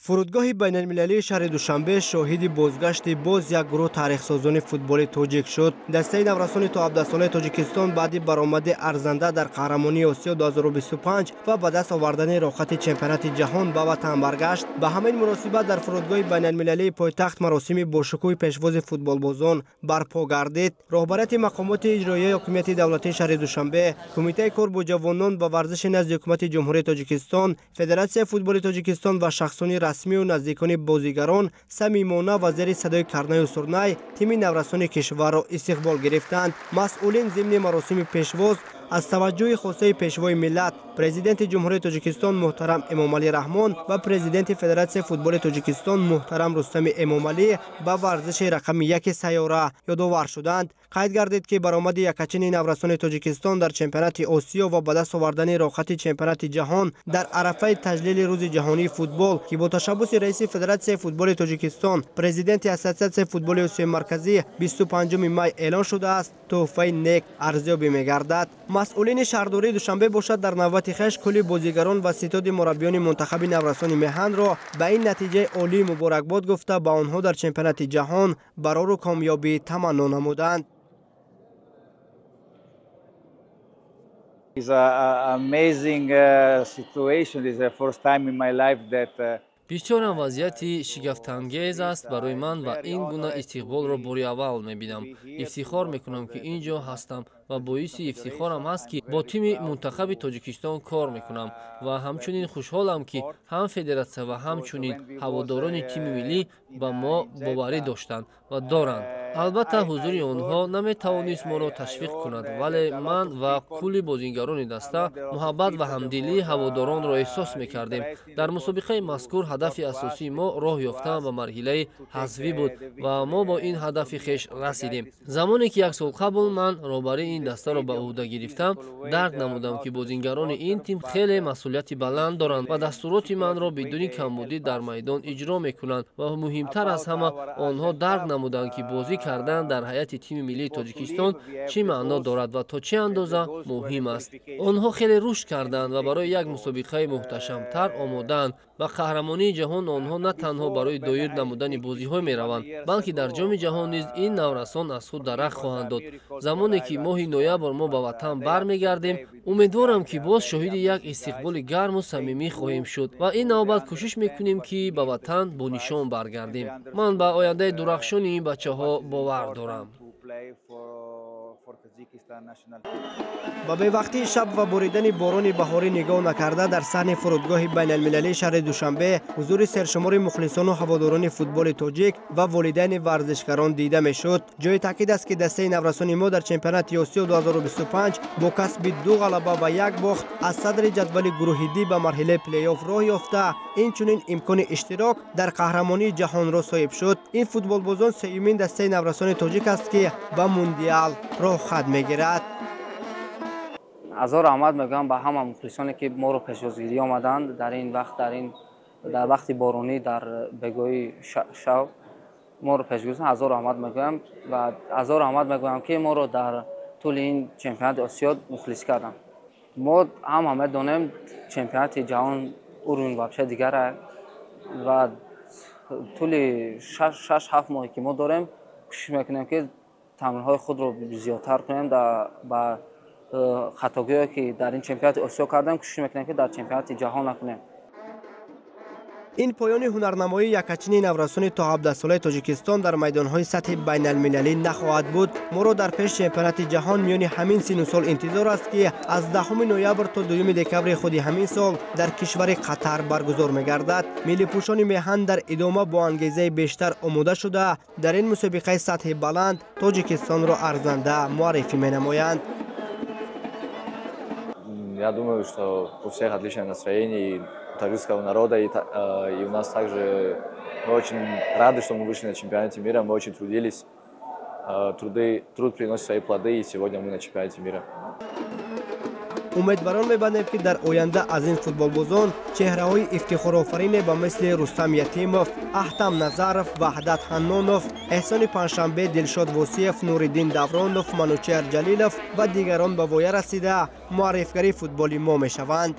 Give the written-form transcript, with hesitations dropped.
Фурудгоҳи байналмилалии шаҳри Душанбе шоҳиди бозгашти боз як гурӯҳ таърихсозони футболи тоҷик шуд. Дастаи наврасони то 17-солаи Тоҷикистон баъди баромади арзанда дар қаҳрамонии Осиё 2025 ва ба даст овардани роҳхати чемпионати ҷаҳон ба ватан баргашт. Ба ҳамин муносибат дар фурудгоҳи байналмилалии пойтахт маросими бошукӯҳи пешвози футболбозон барпо гардид. Роҳбарияти мақомоти иҷроияи ҳокимияти давлатии шаҳри Душанбе, Кумитаи кор бо ҷавонон ва варзиши назди ҳукумати Ҷумҳурии Тоҷикистон, Федератсияи футболи Тоҷикистон ва шахсони расмию наздикони бозигарон самимона ва зери садои карнаю сурнай тими наврасони кишварро истиқбол гирифтанд. Масъулин зимни маросими пешвоз аз таваҷҷӯҳи хосаи пешвои миллат, Президенти Ҷумҳурии Тоҷикистон муҳтарам Эмомалӣ Раҳмон ва Президенти Федератсияи футболи Тоҷикистон муҳтарам Рустами Эмомалӣ ба варзиши рақами яки сайёра ёдовар шуданд. Қайд гардид, ки баромади якачини наврасони Тоҷикистон дар чемпионати Осиё ва ба даст овардани роҳхати чемпионати ҷаҳон дар арафаи таҷлили Рӯзи ҷаҳонии футбол, ки бо ташаббуси раиси Федератсияи футболи Тоҷикистон, президенти Ассотсиатсияи футболи Осиёи Марказӣ 25 май эълон шудааст, тӯҳфаи нек арзёбӣ мегардад. Масъулини шаҳрдории Душанбе бошад, дар навбати хеш кулли бозигарон ва ситоди мураббиёни мунтахаби наврасони меҳанро ба ин натиҷаи олии муборакбод гуфта, ба онҳо дар чемпионати ҷаҳон барору комёбӣ таманно намуданд. It's an amazing situation. This is the first time in my life that Бисёрам вазъияти шигафтангез аст барои ман ва ин гуна истиқболро бори аввал мебинам. Ифтихор мекунам, ки ин ҷо ҳастам ва боиси ифтихорам аст, ки бо тими мунтахаби Тоҷикистон кор мекунам ва ҳамчунин хушҳолам, ки ҳам федератсия ва ҳамчунин ҳаводорони тими миллӣ ба мо боварӣ доштанд ва доранд. Албатта, ҳузури онҳо наметавонист моро ташвиқ кунад, вале ман ва кулли бозигарони даста муҳаббат ва ҳамдилии ҳаводоронро эҳсос мекардем. Дар мусобиқаи мазкур ҳадафи асосии мо роҳ ёфтан ба марҳилаи ҳазфӣ буд ва мо бо ин ҳадафи хеш расидем. Замоне ки як сол қабл ман роҳбарии ин дастаро ба ӯҳда гирифтам, дарк намудам, ки бозигарони ин тим хеле масъулияти баланд доранд ва дастуроти манро бидуни камбудӣ дар майдон иҷро мекунанд ва муҳимтар аз ҳама, онҳо дарк намуданд, ки бозӣ кардан дар ҳайати тими миллии Тоҷикистон чӣ маъно дорад ва то чӣ андоза муҳим аст. Онҳо хеле рушд карданд ва барои як мусобиқаи муҳташамтар омодаанд. Ба қаҳрамонии ҷаҳон онҳо на танҳо барои доир намудани бозиҳо мераванд, балки дар Ҷоми ҷаҳон низ ин наврасон аз худ дарак хоҳанд дод. Замоне ки моҳи ноябр мо ба ватан бармегардем, умедворам, ки боз шоҳиди як истиқболи гарму самимӣ хоҳем шуд ва ин навбат кӯшиш мекунем, ки ба ватан бо нишон баргардем. Ман ба ояндаи дурахшони ин бачаҳо бовар дорам. Ба бевақтии шаб ва боридани борони баҳорӣ нигоҳ накарда, дар саҳни фурудгоҳи байналмилалии шаҳри Душанбе ҳузури сершумори мухлисону ҳаводорони футболи тоҷик ва волидайни варзишгарон дида мешуд. Ҷои таъкид аст, ки дастаи наврасони мо дар чемпионати Осиё 2025 бо касби ду ғалаба ва як бохт аз садри ҷадвали гурӯҳи Д ба марҳилаи плей-офф роҳ ёфта, инчунин имкони иштирок дар қаҳрамонии ҷаҳонро соҳиб шуд. Ин футболбозон сеюмин дастаи наврасони тоҷик аст, ки ба мундиал роҳхат мегирад. Ҳазор раҳмат мегӯям ба ҳама мухлисоне, ки моро пешвозгирӣ омаданд дар ин вақт, дар вақти боронӣ, дар бегоҳи шав моро пешгирӣ. Ҳазор раҳмат мегӯям ва ҳазор раҳмат мегӯям, ки моро дар тӯли ин чемпионати Осиё мухлисӣ карданд. Мо ҳама медонем, чемпионати ҷаҳон уровень вообще дигар ва тӯли 6-7 моҳе ки мо дорем, кӯшиш мекунем, ки тамринҳои худро зиёдтар кунем. Ба хатогиҳое ки дар ин чемпионати Осиё кардем, кӯшиш мекунем, ки дар чемпионати ҷаҳон накунем. Ин поёни ҳунарнамоии якачини наврасони то 17-солаи Тоҷикистон дар майдонҳои сатҳи байналмилалӣ нахоҳад буд. Моро дар пеш чемпионати ҷаҳон миёни ҳамин сину сол интизор аст, ки аз 10 ноябр то 2 декабри худи ҳамин сол дар кишвари Қатар баргузор мегардад. Миллипӯшони меҳан дар идома бо ангезаи бештар омода шуда, дар ин мусобиқаи сатҳи баланд Тоҷикистонро арзанда муаррифӣ менамоянд. Я думаю, что у всех отличное настроение, и у таджикского народа, и у нас также. Мы очень рады, что мы вышли на чемпионате мира, мы очень трудились. Труд приносит свои плоды, и сегодня мы на чемпионате мира. Умедварон мебандем, ки дар оянда аз ин футболбозон чеҳраҳои ифтихорофарине ба мисли Рустам Ятимов, Аҳтам Назаров, Ваҳдат Ҳаннонов, Эҳсони Панҷшанбе, Дилшод Восиев, Нуриддин Давронов, Манучеҳр Ҷалилов ва дигарон ба воя расида, муаррифгари футболи мо мешаванд.